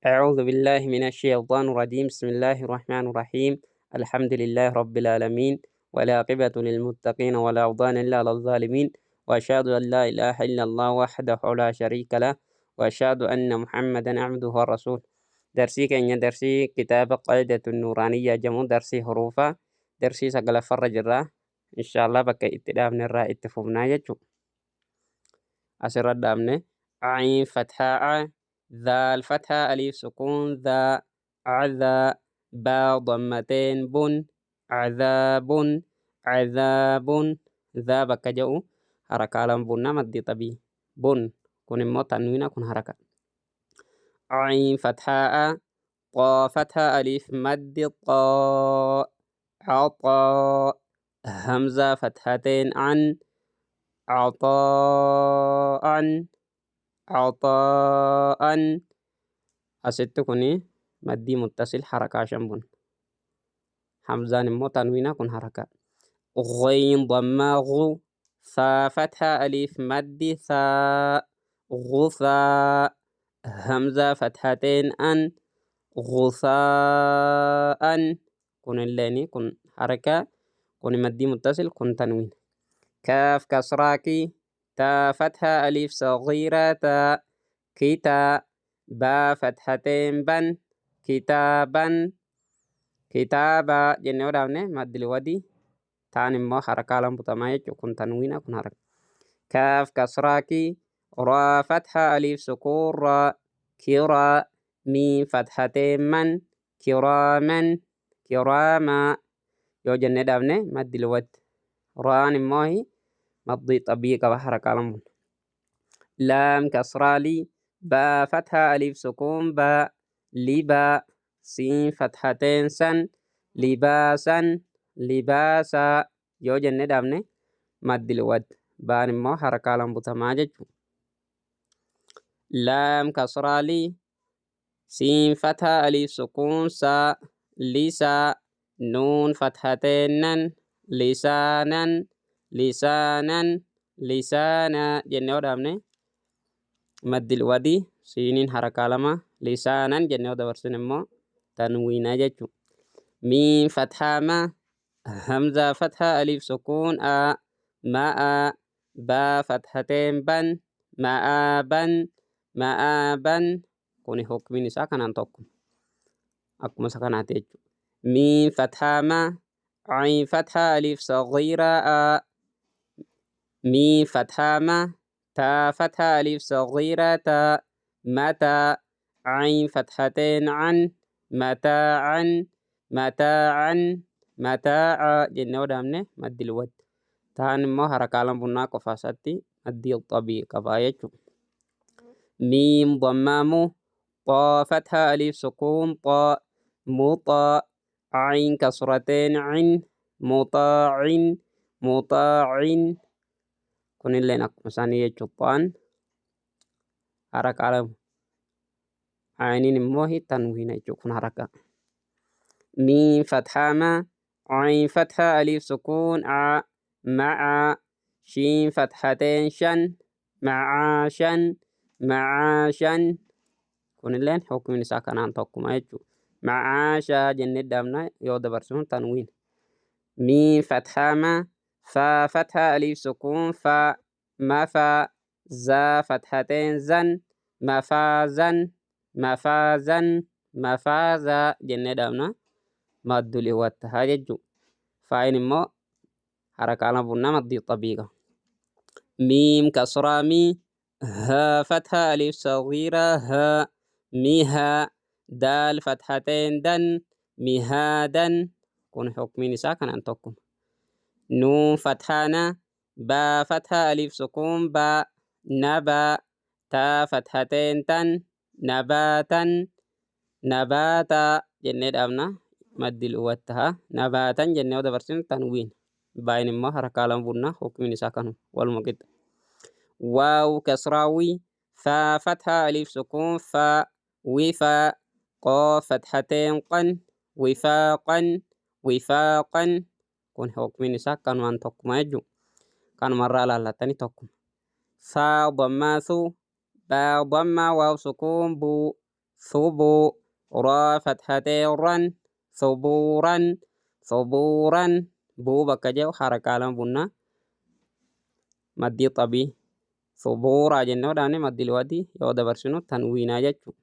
أعوذ بالله من الشيطان الرجيم. بسم الله الرحمن الرحيم. الحمد لله رب العالمين، والعاقبة للمتقين، ولا عدوان إلا على الظالمين، وأشهد أن لا إله إلا الله وحده لا شريك له، وأشهد أن محمدا عبده ورسوله. درسي كenya درسي كتاب قاعدة النورانية جمو درسي حروفا درسي sagalaffarra jirra. Insha Allah bakka itti dhaabne irraa itti fufnaa jechu. Asirra dhaabne: عين فتحة ع، ذال فتحة ألف سكون ذا، عذا، با ضمتين بن، عذاب، عذاب. ذا bakka jedhu harakaa lama bunna, maddii xabii bun kun immoo tanwiina, kun haraka. عين فتحة أ، طا فتحة ألف مد طاء، عطاء، همزة فتحتين عن، عطاء، عطاء. Asitti kuni maddii muttasil, harakaa shan bun. Hamzaan immoo tanwiina, kun haraka. غين ضمة غ، ثا فتحة ألف مد ثاء، غثاء، همزة فتحتين أن، غثاء. Kun illeeni kun haraka, kun maddii muttasil, kun tanwiin. كاف كسرة كي، تا فتحة ألف صغيرة تا، كتا، با فتحتين بن، كتابا، كتابا jennee wadaafne maddil wadii. Taan immoo harakaa lama butamaa jechuudha, kun tanwiina, kun haraka. كاف كسرة كي، را فتحة ألف سكون را، كرا، ميم فتحتين من، كراما، كراما yoo jennee dhaabne maddil wad. Raan immoo maddii xabii qaba, harakaa lama. لام كسرة لي، با فتحة ألف سكون با، لبا، سين فتحتين سن، لباسا، لباسا yoo jennee dhaabne maddil wad. Baan immoo harakaa lama butamaa jechuudha. لام كسرة لي، سين فتحة ألف سكون سا، لسا، نون فتحتين نن، لسانا، لسانا، لسانا jennee wadaafne maddil wadii. Siiniin harakaa lama. لسانا jennee yoo dabarsine immoo tanwiinaa jechuudha. ميم فتحة ما، همزة فتحة ألف سكون أ، ماء، با فتحتين بن، مآبا، مآبا. Kuni hukmiin isaa kanaan tokko, akkuma isa kanaati jechuudha. ميم فتحة ما، عين فتحة ألف صغيرة أ، ميم فتحة ما، تا فتحة ألف صغيرة تا، متى، عين فتحتين عن، متاعا، متاعا، متاعا jennee wadaafne maddil wad. Taan immoo harakaa lama bunnaa qofa isaatti maddii xabii qabaa jechuudha. ميم ضمة مو، طا فتحة ألف سكون طا، مطا، عين كسرتين عن، مطاع، مطاع. Kun illeen akkuma isaanii jechuudha. Xaan harakaa lama, ayniin immoo tanwiina jechuudha, kun haraka. ميم فتحة ما، عين فتحة ألف سكون ع، مع، شين فتحتين شن، معاشا، معاشا. Kun illeen hukmiin isaa kanaan tokkuma jechuudha. معاشا jennee dhaabna yoo dabarsinu tanwiin. ميم فتحة ما، فا فتحة ألف سكون فا، مفا، زا فتحتين زن، مفازا، مفازا، مفازا jennee dhaabna maddul iwattahaa jechuudha. Faayin immoo harakaa lama bunnaa, maddii xabiiqa. ميم كسرة مي، ها فتحة ألف صغيرة ها، مها، دال فتحتين دن، مهادا. Kun hukmiin isaa kanaan tokkuma. نون فتحة نا، با فتحة ألف سكون با، نبا، تا فتحتين تن، نباتا، نباتا jennee dhaabna maddil uwwattaha. نباتا jennee yoo dabarsinu tanwiin. Baay'een immoo harakaa lama bunnaa, hukmiin isaa kanuma waluma qixa. واو كسرة وي، فا فتحة ألف سكون فا، وفا، قاف فتحتين قن، وفاقا، وفاقا. Kun hukmiin isaa kanumaan tokkuma jechuudha. Kanumarraa laallatanii tokkuma. ثا ضمة ثو، با ضمة واو سكون بو. Thubuu, raa fathatee ran, thubuuran, thubuuran. Buu bakka jedhu harakaa lama bunnaa. Maddii xabii thubuuraa jennee yoo dhaabne maddii liwadii yoo dabarsinu tanwiinaa jechuudha.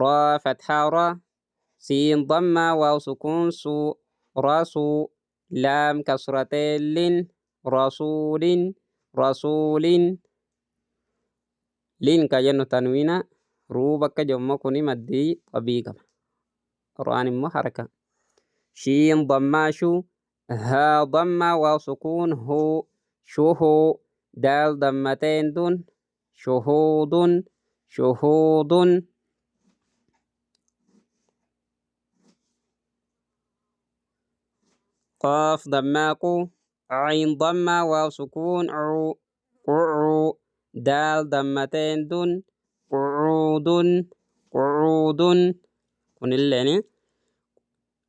Raa fathaa raa, siin dammaa waaw sukuun suu, rasuu, laam kasratee lin, rasuulin, rasuulin. Lin ka jennu tanwiina, ruu bakka jedhu immoo kuni maddii xabii qaba. Raan immoo haraka. Shiin dammaa shuu, haa dammaa waaw sukuun huu, shuhuu, daal dammateen dun, shuhuudun, shuhuudun. Qaaf dammaa quu, cayn dammaa waaw sukuun cuu, qucuu, daal dammateen dun, qucuudun, qucuudun. Kunilleeni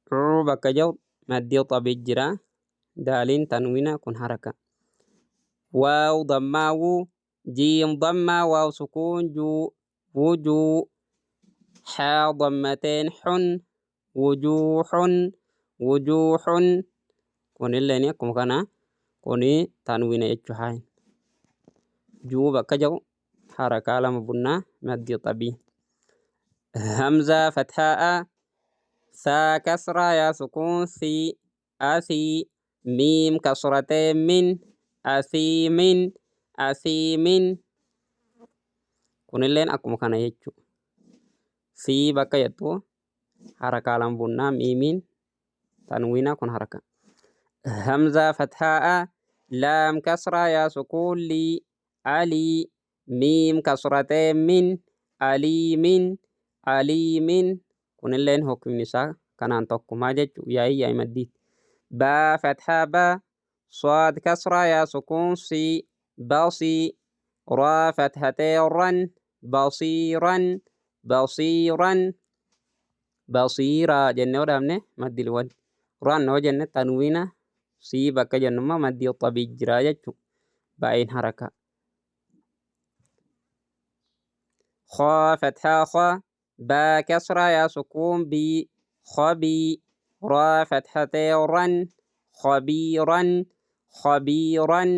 cuu bakka jedhu maddii xabii jira. Daaliin tanwiina kun haraka. Waaw dammaa wuu, jiim dammaa waaw sukuun juu, wujuu, haa dammateen xun, wujuuxun, wujuuxun. Kunilleeni akkuma kana kuni tanwiina jechuu haa. Juu bakka jedhu harakaa lama bunnaa maddii xabii. Hamzaa fathaa thaa kasraa yaa sukuun thii, asii, miim kasratee min, asiimin, asiimin. Kunilleen akkuma kana jechuudha. Sii bakka jettu harakaa lama bunnaa miimiin tanwiina kun haraka. Hamzaa fathaa laam kasraa yaa sukuun lii, alii, miim kasratee min, aliimin, aliimin. Kunilleen hukmni isaa kanaan tokkumaa jechuudha. Yaa'ii yaa'ii maddii. Baa fathaa baa, saad kasraa yaa sukuun sii, basii, raa fathatee ran, basiiran, basiiran. Basiiraa jennee yoo dhaabne maddii liwadi. Ran yoo jenne tanwiina sii bakka jennu immoo maddii xabii jira jechuudha. Baay'een haraka. Khaa fathaa khaa, baa kasraa yaa sukuun bii, khabii, raa fathatee ran, khabiiran, khabiiran,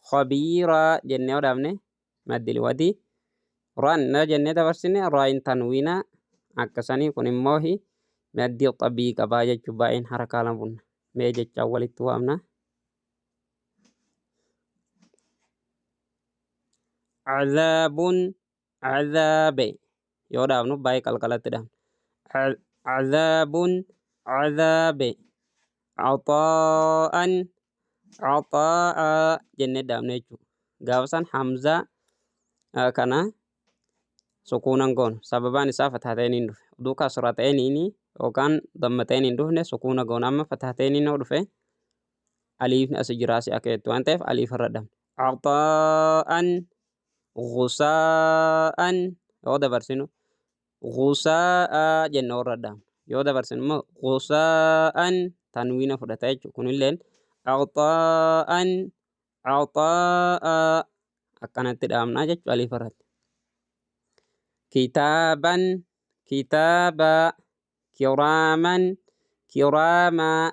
khabiiraa jennee yoo dhaabne maddii liwadii. Ran yoo jennee dabarsine raayin tanwiina akkasanii kun immoo maddii xabii qabaa jechuudha. Baay'een harakaa lama bunna. Mee jechaan walitti waamna. Cadaabun cadaabe yoo dhaabnu baay'ee qalqalatti dhaabna. Cadaabun cadaabe, caxaa'an caxaa'a jennee dhaabna jechuudha. Gaafa san hamzaa kana sukuunan goonu sababaan isaa fathateen hin dhufe. Oduu kasrateeniin yookaan dammateen hin dhufne sukuuna goona. Amma fathateeniin yoo dhufe aliifni as jira si akka jettu waan ta'eef aliif irra dhaabna. Caxaa'an gusaa'an yoo dabarsinu gusaa'a jennee irra dhaabna. Yoo dabarsinu immoo gusaa'an tanwiina fudhata jechuudha. Kunilleen caxaa'an caxaa'a akkanatti dhaabnaa jechuudha aliif irratti. Kitaaban kitaaba, kiraaman kiraamaa,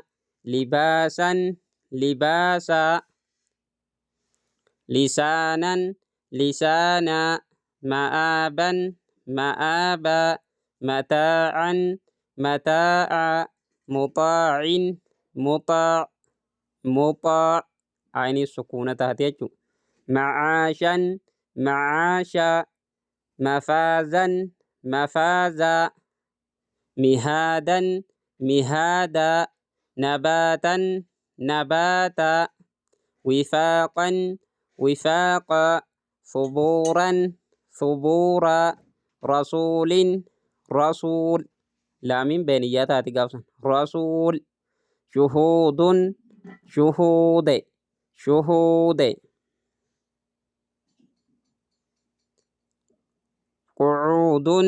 libaasan libaasaa, lisaanan lisaanaa, ma'aaban ma'aabaa, mataa'an mataa'a, muxaacin muxaac, muxaac ayni sukuuna taate jechuudha. Macaashan macaashaa, mafaazan mafaazaa, mihaadan mihaadaa, nabaatan nabaataa, wifaaqan wifaaqaa, thubuuran thubuuraa, rasuulin rasuul. Laamiin beeniyyaa taati gaafsan. Rasuul, shuhuudun shuhuude, shuhuude. Qucuudun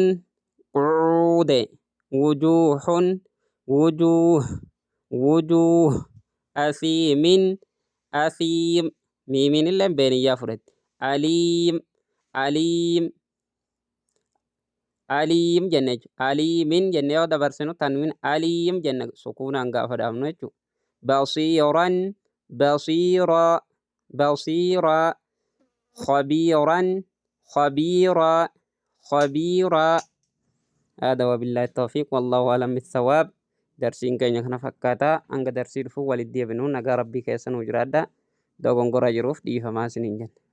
qucuude, wujuuhun wujuuh, wujuuh, asiimin asiim. Miimiin illee beeniyyaa fudhatti. Aliim aliim. Aliim jenna jechuudha. Aliimin jennee yoo dabarsinu tanwiin aliim jenna sukuunaan gaafa dhaabnu jechuudha. Basiiran, basiiraa, basiiraa, khabiiran, khabiiraa, khabiiraa. هذا وبالله التوفيق والله أعلم بالصواب. Darsiin keenya kana fakkaata. Hanga darsii dhufu walitti deebinu nagaa Rabbii keessa nuu jiraadha. Dogongora jiruuf dhiifamaa isiniin jenna.